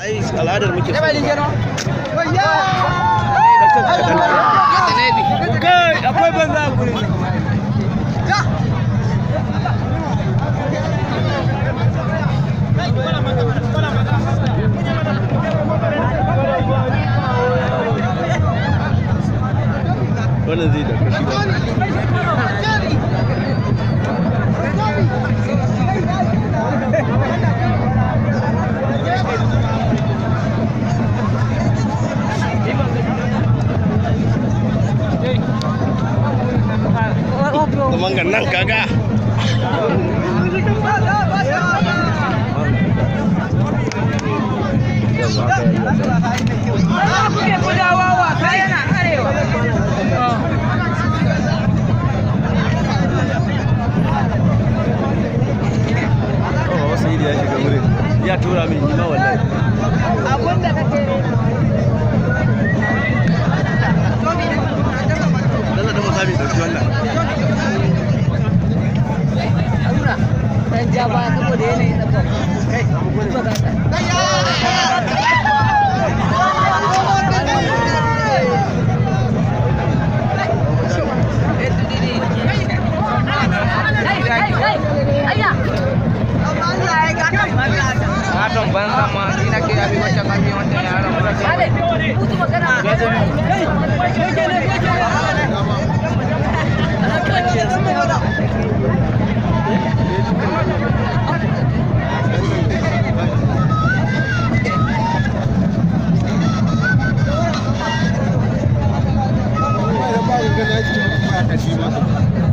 Ai al'adar muke so. Kai, akwai banza a gurin. Wannan zai da kashi ba. Zaman ga nan kaga. Kuke gudawa wasa yana arewa. Oh, wasu idi ya shiga wurin. Ya tura min ni ma wallahi. Abun da kake Dalla da musami dauki wannan. Haruna, dan ja ba saboda yanayin tsakon. Kai, Katon banza ma ina ke abi wancan abi wancan yaron.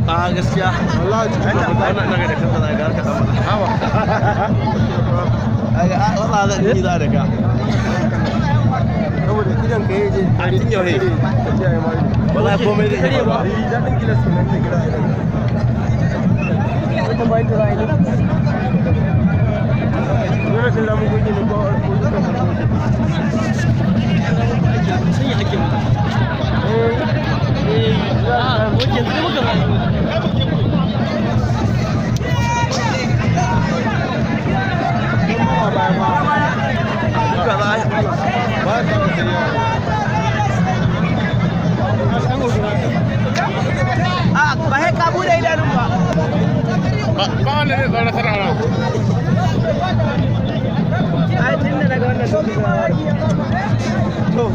A gaskiya. Wallahi wannan daga da kanka za ka harka sama. Hawa. Ai a wannan zan yi za da ka. Saboda idan ka yaje A tun yau he. Wallahi komai zai iya faruwa. Daɗin gilas kenan da gida idan. Dole sai lamu goge ne ko ko duka farko. Duka za a Ba ka da A ba sai ka bude idanun ba. Ba wanda zai tsara sarara. Ai tun da daga wannan lokacin. To.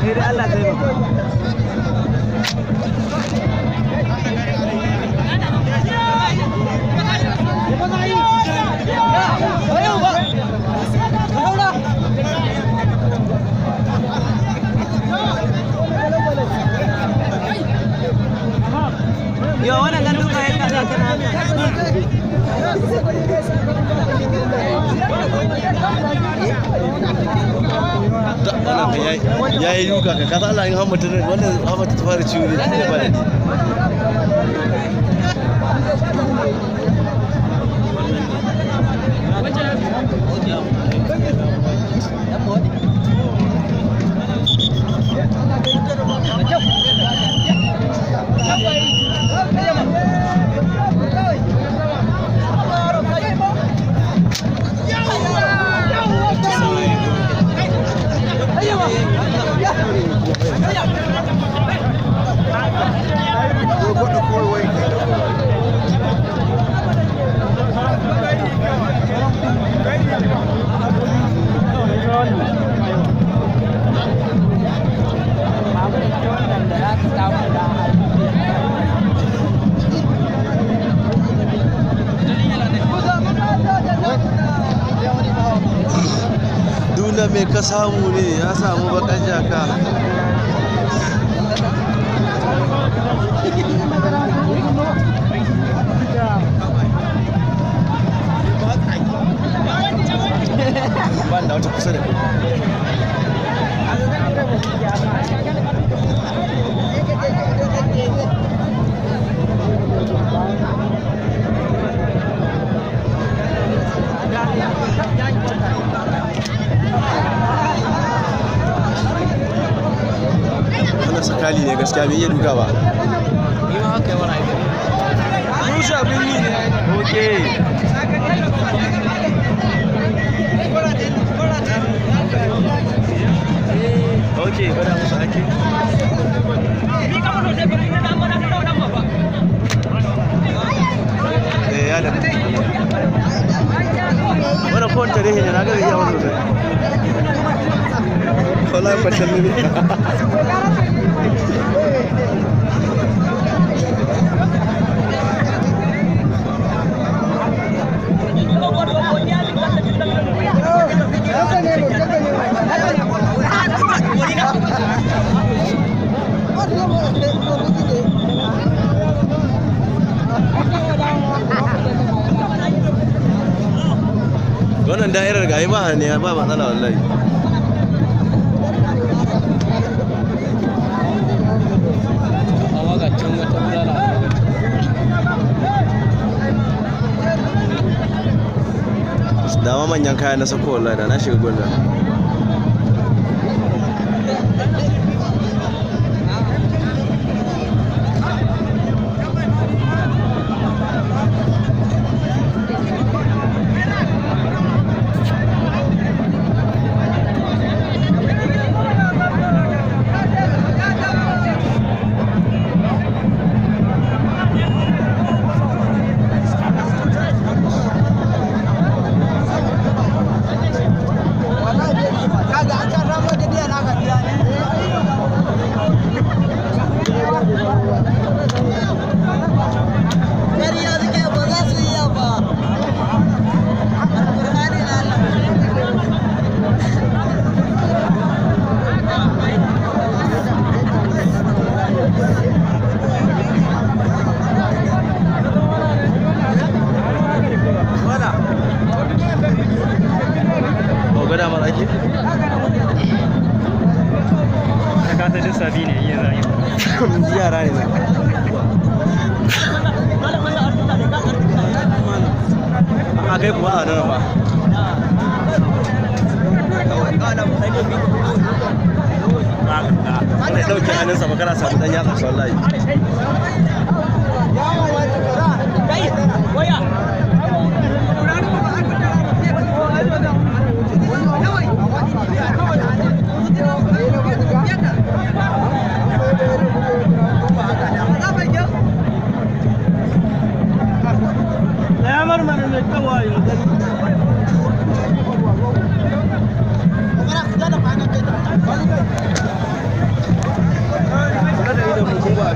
Ni da Allah taimaka. Yo, wannan gandu ka yi kaza kana. Wannan kan ya yi duka ka kasa Allah in hammata wannan hammata ta fara ciwo ne sai ba da ni. Duna mai ka samu ne ya samu bakan jaka. Ban da wata kusa da kai. Wannan sakali ne gaskiya bai iya duka ba. Rushe abin yi ne. Okay. Ok, gwada musu ake. Eh, ya da. Wannan kowane tarihi ne na ga zai iya wani sosai. Wallahi kwacen ne. Wannan da'irar gayi ba ne ba matsala wallahi. Amma ga can wata bulala. Dama manyan kaya na sako wallahi da na shiga gwanda. Ba gwada mara ake? Ta kasa duk sabi ne iya za a yi. Yara ne nan. A kai kuma a nan ba. Wanda ya ɗauke hannunsa ba kana samu ɗan yatsa wallahi. Kula da idon mu ko ba a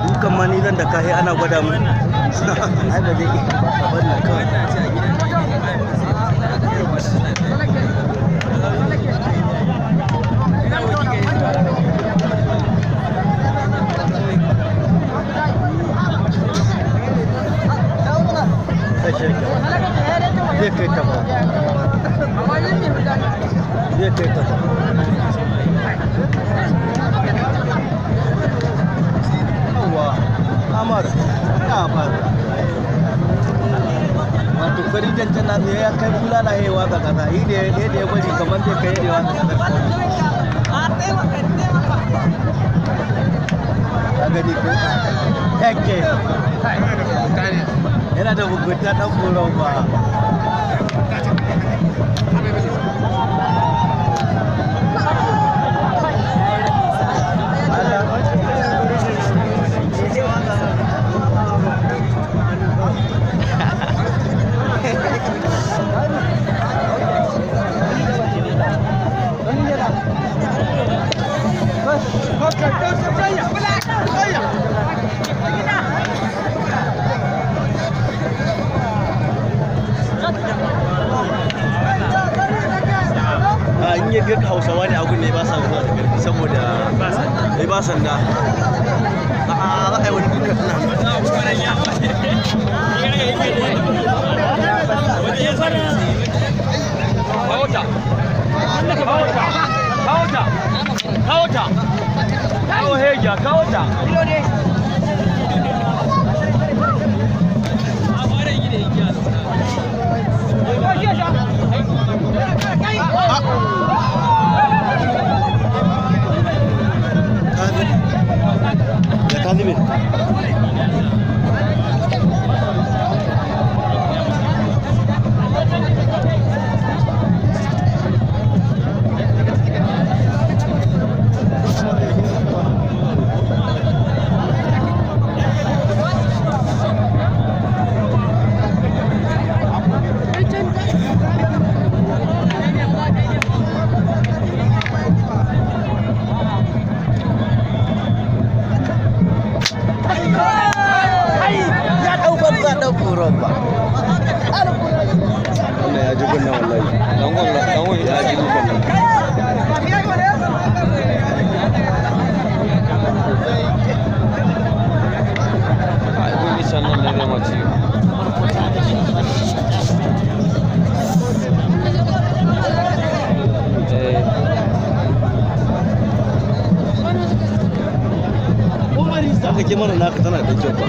Dukan ma ni zan da kahi ana gwada mu. Ai ba zai iya wannan kawai. Zai kai ta ba. Zai kai ta ba. Yawwa, Amar, ina ba. Wato fari janjana ne ya kai bulala ya yi waka kaza, yi da ya gwaji kamar zai kai da waka kaza. Ka gani ko? Yake. Yana da mugunta ɗan koron ba. A in ya ga Hausawa ne a gun ne ba sa zuwa da ƙarfi saboda ba sanda. A za a yi wani duka suna. Ya ka zube. Ya ɗau banza ɗan koron ba. Wannan ya ji kunna wallahi. Dan ya ji kunna. Ai gun isan nan ne zai mace. Eh. Haka ke mana naka tana da kyau ba.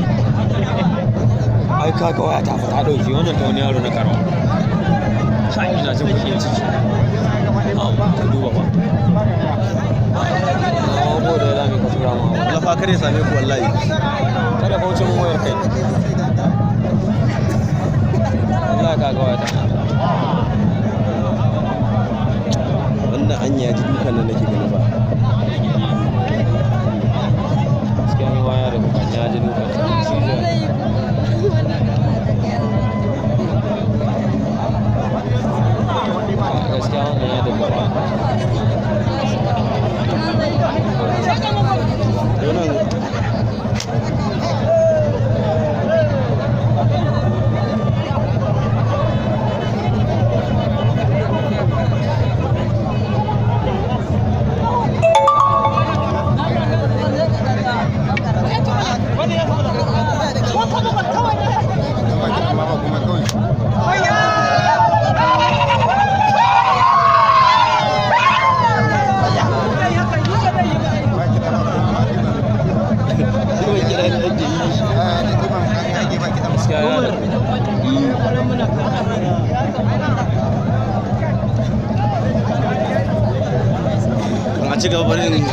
Ai kaga waya ta fata dauki wannan ta wani yaro na karwa. Kai ina jin kuɗi ciki. Au, ka duba ba. Amma da za mu ka tura ma. Allah fa kare same ku wallahi. Kada ka wuce mun wayar kai. Allah kaga waya ta. Wannan anya ya ji dukan nan nake gani ba. Gaskiya ni waya da kuka ya ji duka. Shi zai. Gaskiya wannan ya da ba. Wannan shi mai kira da ake yi. Gaskiya ya da Kan a ci gaba bari in